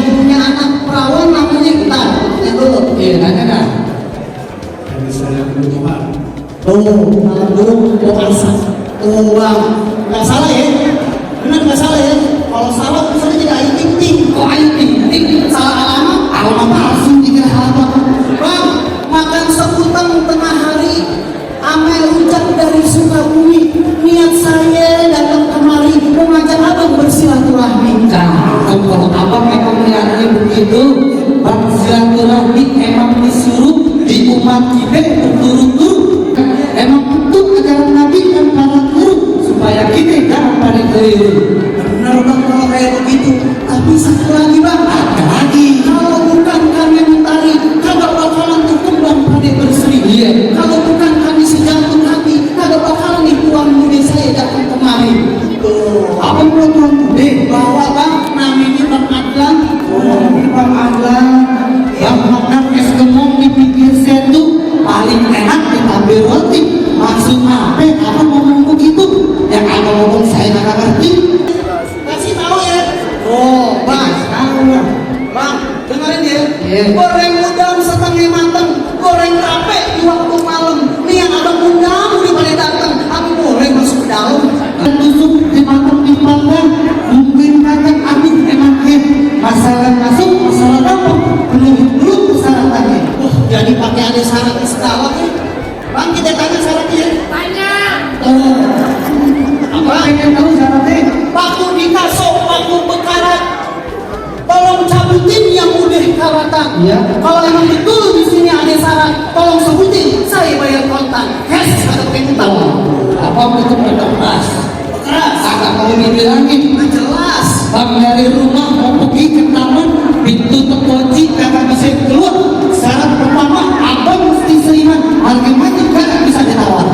yang punya anak perawan namanya entar. Tanya dulu. Iya, nanya dah. Dari saya Tuhan. Aduh, asal. Bang, nggak salah ya? Benar nggak salah ya? Kalau salah misalnya tidak ayu ting ting. Oh, ayo ting. Salah alamat palsu dikira alamat. Bang, makan sekutang tengah hari. Amel ucap dari Sukabumi. Niat saya datang kemari mengajak abang bersilaturahmi. Kalau abang memang niatnya begitu, bersilaturahmi emang disuruh di umat kita berturut-turut. Emang untuk ajaran Nabi dan para guru supaya kita jangan pada keliru. Benar bang kalau kayak begitu. Tapi satu lagi bang, Ada lagi. kalau bukan kami mentari, kagak bakalan tuh kembang pada berseri. Iya. Kalau bukan kami sejantung hati, kagak bakalan nih tuan muda saya datang kemari. Tuh. Abang belum tuan muda. Bawa bang, namanya Bang Adlan. Bang Adlan, bang makan es gemong di pinggir setu paling enak diambil roti. Maksud apa? Abang ngomong begitu? Yang abang ngomong saya nggak ngerti. Kasih tahu ya. Oh, bang, Tahu lah. bang, dengerin ya. Iya. Goreng udang setengah matang, goreng tape di waktu malam. Nih yang abang undang udah pada datang. Aku boleh masuk ke dalam. Tusuk dimakan di panggang, mungkin kacang aduh emang masalah masuk, masalah gampang. Belum persyaratannya. Jadi pakai ada syarat segala ya. Bang, kita tanya syaratnya. Tanya. Apa pengen tahu syaratnya? Waktu dikasih, waktu bekarat, tolong cabutin yang udah karatan. Iya. Kalau emang betul di sini ada syarat, tolong sebutin, saya bayar kontan. Cash atau pakai utang. Apa itu pada keras? Keras. Agak mau dibilangin. Nah, jelas. Bang dari rumah mau pergi ke taman, pintu terkunci, kagak bisa keluar. Syarat pertama, abang mesti seiman. Harga mati kagak bisa ditawar.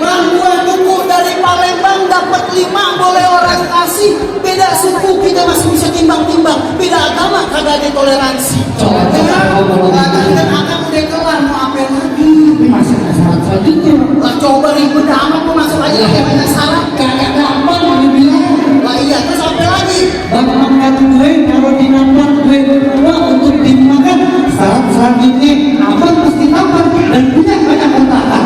Bang, gua kuku dari Palembang dapat 5, boleh orang kasih. Beda suku kita masih bisa timbang-timbang. Beda agama kagak ada toleransi. Coba Kan akan udah kelar mau apa lagi? masih ada syarat selanjutnya. Lah coba ribet amat kok masuk aja pakai banyak syarat. Kagak gampang mau dibilang. Lah iya, terus apa lagi? Bang makan gue, kalau di nampak gue berdua untuk dimakan. Syarat selanjutnya, abang mesti tampan dan punya banyak kontrakan.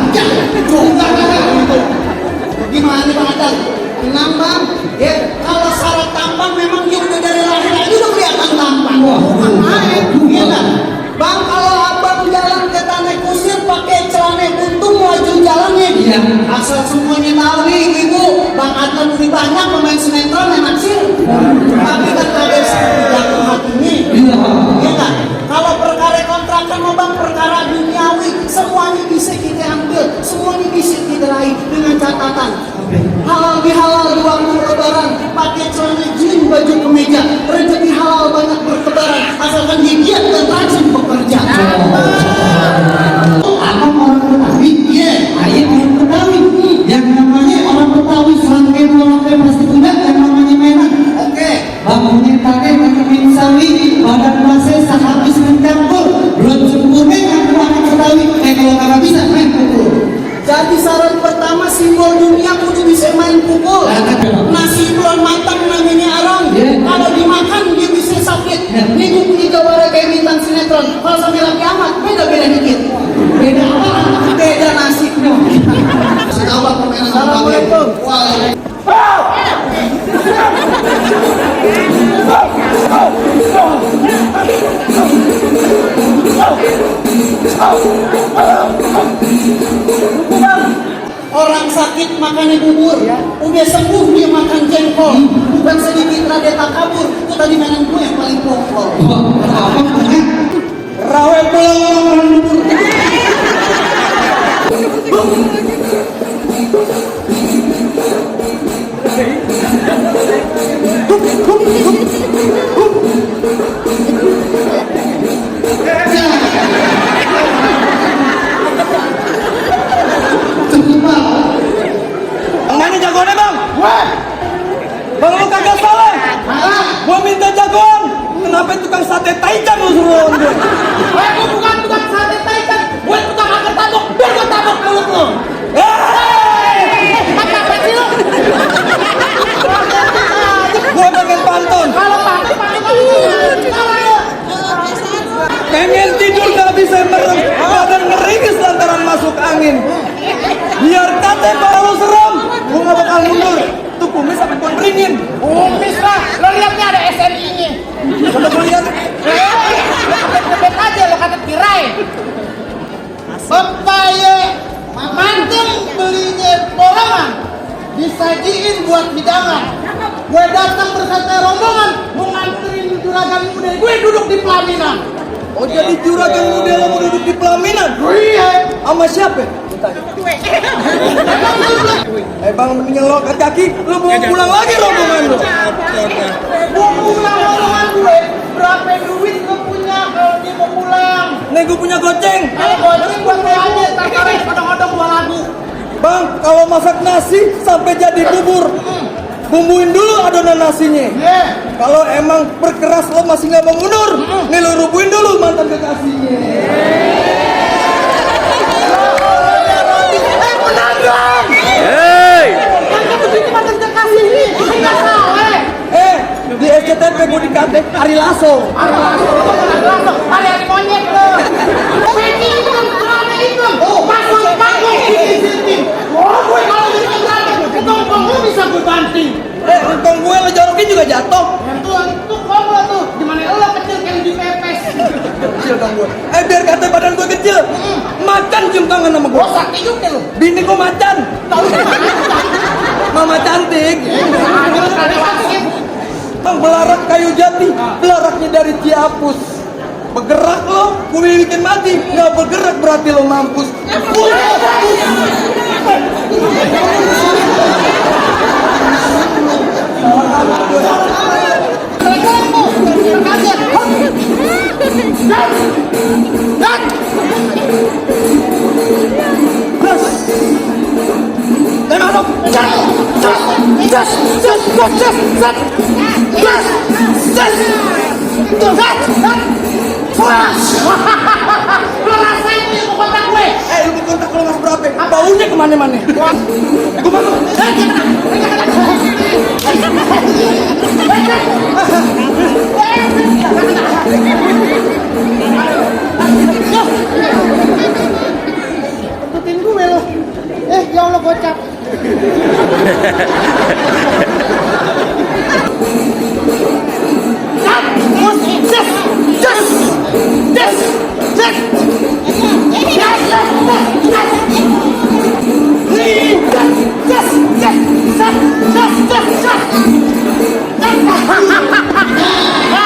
Gimana Bang Adal? Tenang Bang, ya kalau syarat tampang memang dia udah dari lahir aja udah kelihatan tampang. Wah, Main, iya kan? Bang, kalau abang jalan ke Tanah Kusir pakai celana buntung maju jalannya, Iya. asal semuanya tahu nih ibu, Bang Adlan lebih banyak pemain sinetron yang naksir. Tapi kan ada jatuh hatinya. Iya. Iya kan? Kalau perkara kontrakan mau bang perkara duniawi, semuanya bisa kita ambil, semuanya bisa kita raih dengan catatan halal bihalal di waktu lebaran, pakai celana jeans baju kemeja, rezeki halal banyak bertebaran, asalkan dia giat dan rajin bekerja. Abang orang Betawi, Iya. ayah orang Betawi. Yang namanya orang Betawi selangkai dua lantai pasti punya yang namanya merah. Oke. Bangunnya tadi pakai sawi, badan basah sehabis mencampur, belum sempurna ngaku anak Betawi. Kalau nggak bisa main pukul. Jadi saran pertama simbol dunia kudu bisa main pukul. Nasi belum matang namanya arang. Iya. Kalau dimakan dia bisa sakit. Nih gue punya jawaban kayak bintang sinetron. Kalau sambil lagi amat beda-beda dikit. Beda apa? Beda nasibnya. Sahabat permainan. Assalamualaikum. Waalaikumsalam. Orang sakit makannya bubur, udah sembuh dia makan jengkol, bukan sedikit rada tak kabur. Itu tadi mainan gue yang paling pokok. Abang punya Rawe pulang orang bubur. Mana jagoannya bang? Bang lu kagak salah. Gua minta jagoan. Kenapa tukang sate taichan lu suruh? Gua bukan tukang sate taichan. Gua tukang angkat tabok. Biar gua tabok mulut lu. Apa sih lu? Gua pengen pantun. Kalau pantun. sajiin buat hidangan. Gue datang beserta rombongan mau nganterin juragan muda gue duduk di pelaminan. Oh jadi juragan muda lo mau duduk di pelaminan? Iya. Sama siapa? Bang mendingan lo angkat kaki, lo mau pulang lagi rombongan lo. Mau pulang rombongan gue, berapa duit lo punya kalau dia mau pulang? Nih gue punya goceng. Kalau goceng buat gue aja, tarik odong-odong 2 lagu. Bang, kalau masak nasi sampai jadi bubur, bumbuin dulu adonan nasinya. Iya. Kalau emang berkeras lo masih nggak mau mundur, nih lo rubuhin dulu mantan kekasihnya. Menanggung. Hei! Yang itu mantan kekasih ini, enggak salah. Di SCTV gue dikatek Ari Lasso. Hari monyet lo. Peci itu kan celana hitam. Pasang disinting. Oh, gue kalau bisa berantem, ketongkong lu bisa gue banting. Untung gue lo jorokin juga jatuh. Itu kamu tuh, gimana lo kecil kayak di pepes. Kecil kan gue. Biar kata badan gue kecil, macan cium tangan sama gue. Lo sakti juga lo. Bini gue macan. Tahu gimana? Mama cantik. Terus ada wasit. Bang belarak kayu jati, belaraknya dari Ciapus. Bergerak lo, gue bikin mati. Nggak bergerak berarti lo mampus. Lo rasain nih mau kontak gue. Lu kontak lo mas berapa? Baunya kemana-mana. Gue masuk. Tentuin gue lo. Ya Allah gocap.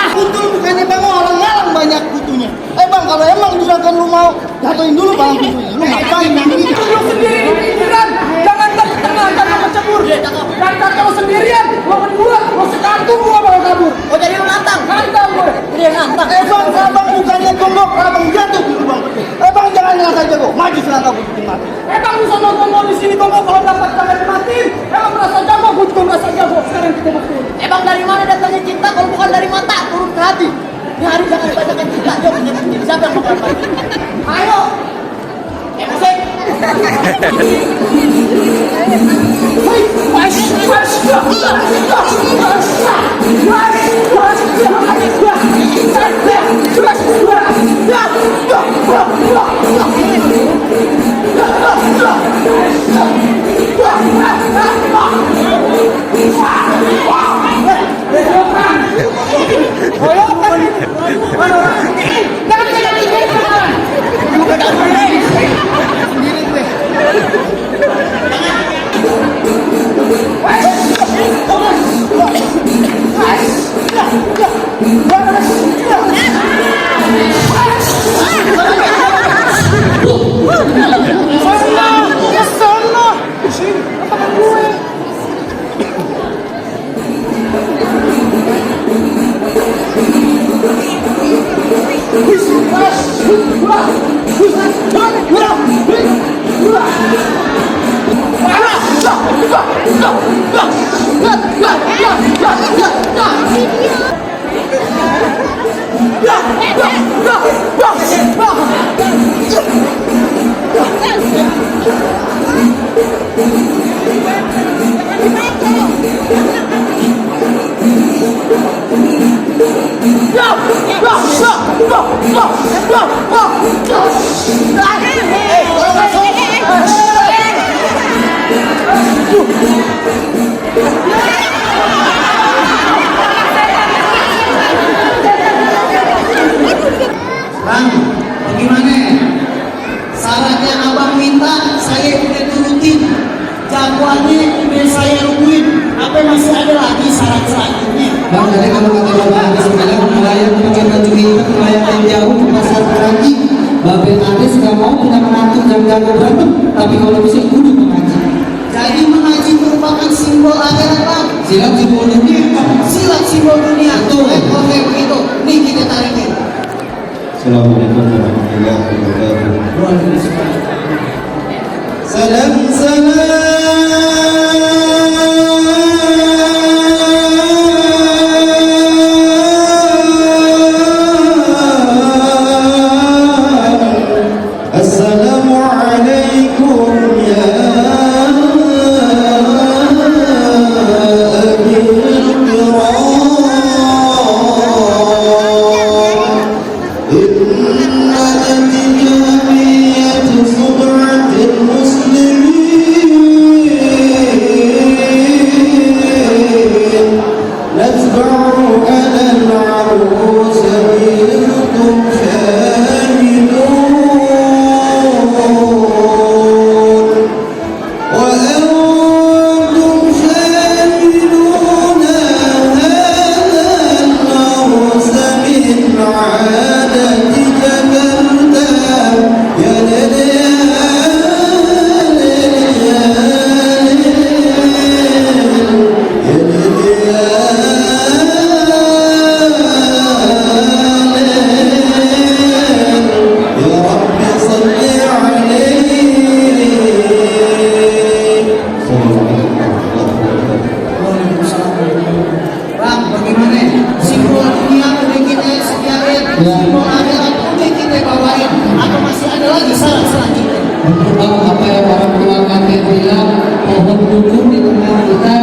Kutu bukannya bang orang-orang banyak kutunya. Bang kalau emang juragan lu mau jatuhin dulu bang kutunya. Lu ngapain yang ini? Lu sendiri di pinggiran, jangan tak tengah tanah mencebur. Dan kata lo sendirian, lo berdua, lo sekantung gua bakal kabur. Oh jadi lu nantang? Nantang gue. Dia nantang. Bang abang bukannya gonggok, abang jatuh di lubang peti. Bang jangan ngerasa jago, maju selangkah gue bikin mati. Bang bisa nonton di sini kok kalau dapat tangan dimatiin. Emang merasa jago, gue juga merasa jago. Sekarang kita buktiin. Bang dari mana datangnya cinta kalau bukan dari mata turun ke hati? Ini hari jangan dibacakan cinta, jom siapa yang bakal mati? Ayo. Musik. Bang, dari kalau kata Bapak Ades bilang nelayan pakai baju hitam, nelayan yang jauh ke pasar Keraji. Bapak Ades gak mau punya menantu yang jago berantem, tapi kalau bisa kudu mengaji. Jadi mengaji merupakan simbol akhirat, Bang. Silat simbol dunia. Silat simbol dunia. Oke, begitu. Nih kita tarikin. Assalamualaikum warahmatullahi wabarakatuh. Salam Assalamualaikum ya Bang, bagaimana? Simbol dunia udah kita sediain, simbol akhirat udah kita bawain. Atau masih ada lagi saran selanjutnya? Bang, apa yang orang tua kakek bilang, pohon duduk di tengah kita,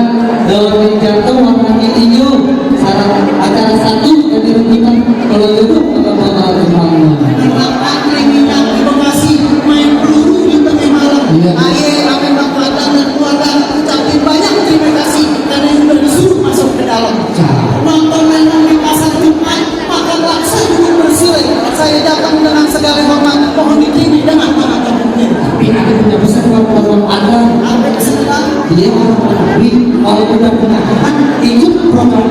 daun yang jatuh warnanya hijau. Saran acara satu dan dihentikan kalau duduk kita bakal kemana? Dimakan minyak di Bekasi, main peluru di tengah malam. Iya. Aye, Ramen Bang Fatah dan keluarga ucapin banyak terima kasih karena sudah disuruh masuk ke dalam. Nonton main di pasar Jumat, makan laksa dulu bersilai. Saya datang dengan segala hormat, mohon diterima dengan mata terbuka. Tapi ada punya pesan orang ada. Apa yang sedang? Dia orang Nabi, kalau udah punya Tuhan, ikut program